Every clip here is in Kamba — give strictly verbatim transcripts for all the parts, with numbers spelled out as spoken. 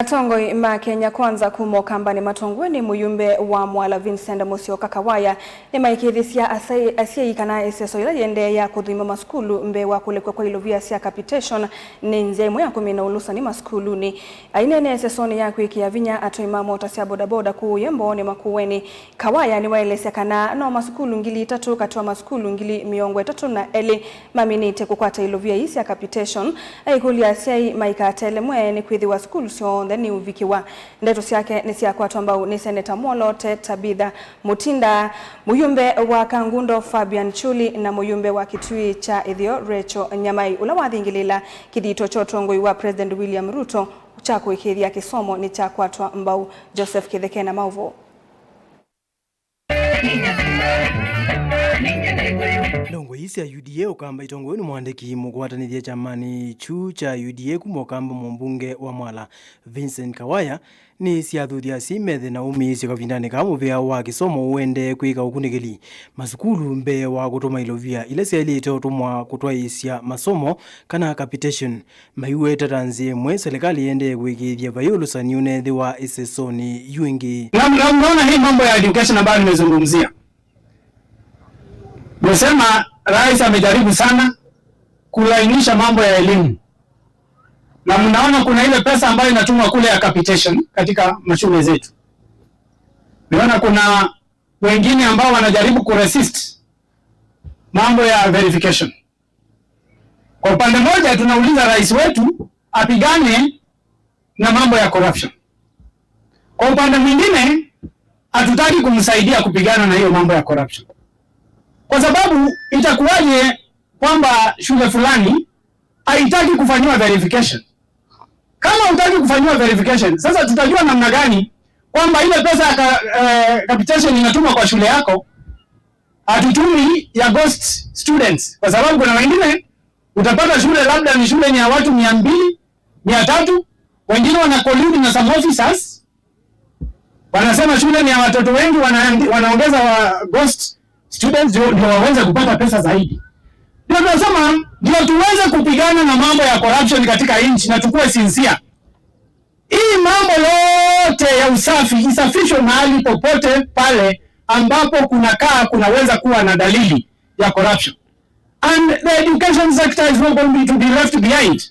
Atongoi ma Kenya Kwanza kuma Ũkambanĩ matongoew'e nĩ mũyumbe wa Mwala Vincent Musyoka Kawaya nĩmaĩkĩĩthĩsya asai-, asyai kana ĩseso yĩla yĩendeea ya kũthũima masukulu mbee wa kũlekw'a kwa ilovia sya capitation nĩ nzĩa ĩmwe ya kũmina ũlũsani masukulunĩ. Aineenea ĩsesonĩ ya kwĩkĩa vinya atwai ma mota sya bodaboda kũũya Mbooni Makueni, Kawaya nĩwaelesya kana no masukulu ngili itatũ katĩ wa masukulu ngili mĩongo ĩtatũ na elĩ maminĩte kũkwata ilovia ii sya capitation, aikũlya asyai maikatelemwe nĩkwĩthĩwa sukulu syonthe niũvikĩwa. Ndeto syake nĩsyakwatwa mbau nĩ Seneta Mwolote Tabitha Mutinda, mũyumbe wa Kangundo Fabian Chuli na mũyumbe wa Kitui kya Ĩtheo Rachel Nyamai, ũla wathingĩlĩĩla kĩthito kya ũtongoi wa President William Ruto kya kũĩkĩĩthya kĩsomo nĩkyakwatwa mbau. Joseph Kĩtheke na maũvoo. Ndongoi sya U D A Ũkamba itongoew'e nĩ mũandĩki mũkwatanĩthya kyamanĩ kyu kya U D A kuma Ũkamba, mũmbunge wa Mwala Vincent Kawaya, nĩsyathuthya asyai methe na ũmĩĩsyo kavindanĩ kaa mũvĩa wa kĩsomo ũendee kwĩka ũkunĩkĩli masukulu mbee wa kũtũma ilovia ila syaĩlĩte ũtũmwa kũtwaĩĩsya masomo kana capitation. Maiweta ta nzĩa ĩmwe silikalĩ ĩendee kũĩkĩĩthya vai ũlũsani ũneethĩwa ĩsesonĩ yu ĩngĩ. Na, na unaona hii mambo ya education ambayo nimezungumzia. Nimesema rais amejaribu sana kulainisha mambo ya elimu. Na mnaona kuna ile pesa ambayo inatumwa kule ya capitation katika mashule zetu. Nimeona kuna wengine ambao wanajaribu kuresist mambo ya verification. Kwa upande mmoja, tunauliza rais wetu apigane na mambo ya corruption. Kwa upande mwingine, hatutaki kumsaidia kupigana na hiyo mambo ya corruption. Kwa sababu itakuwaje kwamba shule fulani haitaki kufanyiwa verification? Kama hutaki kufanyiwa verification, sasa tutajua namna gani kwamba ile pesa ya ka-, eh, capitation inatumwa kwa shule yako, hatutumi ya ghost students, kwa sababu kuna wengine utapata shule labda ni shule ni ya watu mia mbili, mia tatu, wengine wana collude na some officers, wanasema shule ni ya watoto wengi, wana-, wanaongeza wa ghost students ndio, ndio waweze kupata pesa zaidi. Ndio tunasema ndio tuweze kupigana na mambo ya corruption katika nchi na tukue sincere. Hii mambo yote ya usafi isafishwe mahali popote pale ambapo kunakaa kunaweza kuwa na dalili ya corruption. And the education sector is not going to be left behind.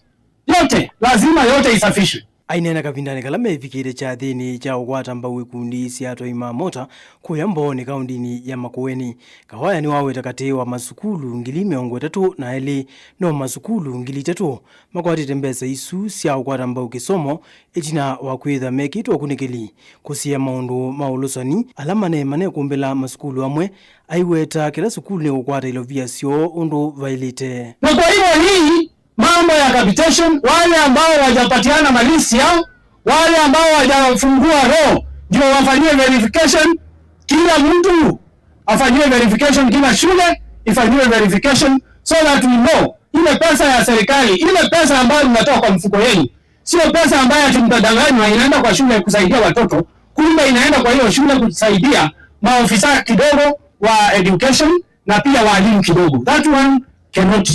Yote, lazima yote isafishwe. Aineena kavindanĩ kala mevikĩte kyathĩnĩ kya ũkwata mbau ikundi sya atwai ma mota kũya Mbooni kaũndĩnĩ ya Makueni, Kawaya nĩwaweta katĩ wa masukulu ngili mĩongo ĩtatũ na elĩ no masukulu ngili itatũ makwatĩte mbesa isu sya ũkwata mbau kĩsomo ĩtina wa kwĩtha mekĩtwe ũkunĩkĩli kũsiĩa maũndũ ma ũlũsani ala mane manekũmbĩla masukulu amwe, aiweta kĩla sukulu nĩkũkwata ilovia syoo ũndũ vaĩlĩte. Na kwa hivyo hii mambo ya capitation, wale ambao hawajapatiana malisi yao, wale ambao hawajafungua roho, ndio wafanyiwe verification. Kila mtu afanyiwe verification, kila shule ifanyiwe verification, so that we know ile pesa ya serikali, ile pesa ambayo mnatoa kwa mfuko yenu, sio pesa ambayo ati mtadanganywa inaenda kwa shule kusaidia watoto, kumbe inaenda kwa hiyo shule kusaidia maofisa kidogo wa education na pia walimu kidogo. That one cannot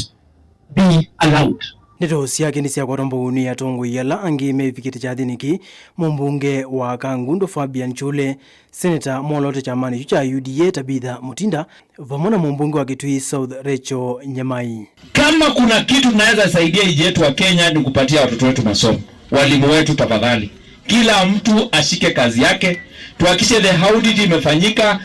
be allowed. Ndeto syake nĩsyakwatwa mbau nĩ atongoi ala angĩ mevikĩte kyathĩnĩ kĩĩ, mũmbunge wa Kangundo Fabian Chule, Seneta Mwolote kyamanĩ kyu kya U D A Tabitha Mutinda, vamwe na mũmbunge wa Kitui South Rachel Nyamai. Kama kuna kitu tunaweza saidia nchi yetu wa Kenya ni kupatia watoto wetu masomo. Walimu wetu tafadhali, kila mtu ashike kazi yake, tuhakikishe the audit imefanyika.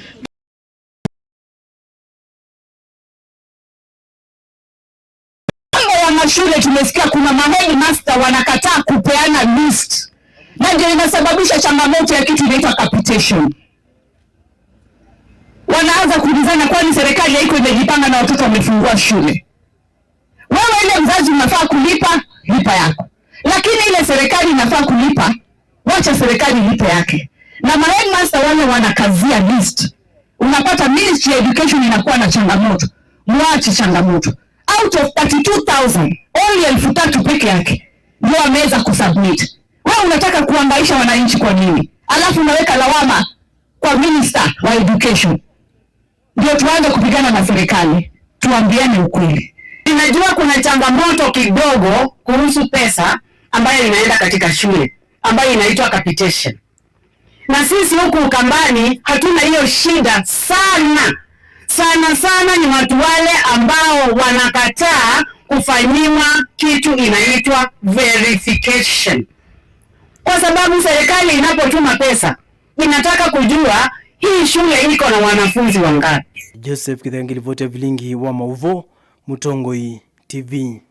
Mambo ya mashule tumesikia kuna maheadmaster wanakataa kupeana list. Na ndio inasababisha changamoto ya kitu inaitwa capitation. Wanaanza kuulizana, kwani serikali haiko imejipanga na watoto wamefungua shule? Wewe ile mzazi unafaa kulipa, lipa yako. Lakini ile serikali inafaa kulipa, wacha serikali ilipe yake. Na maheadmaster wale wanakazia list. Unapata Ministry ya Education inakuwa na changamoto. Mwache changamoto. Out of thirty-two thousand, only elfu tatu peke yake ndio wameweza kusubmit. Wewe unataka kuhangaisha wananchi kwa nini? Alafu unaweka lawama kwa Minister wa Education. Ndio tuanze kupigana na serikali, tuambiane ukweli. Ninajua kuna changamoto kidogo kuhusu pesa ambayo inaenda katika shule. ambayo inaitwa capitation. Na sisi huku Ukambani hatuna hiyo shida sana. Sana sana ni watu wale ambao wanakataa kufanyiwa kitu inaitwa verification. Kwa sababu serikali inapotuma pesa, inataka kujua hii shule iko na wanafunzi wangapi. Joseph Kithengi, livoti ya vilingi wa maũvoo, Mũtongoi T V.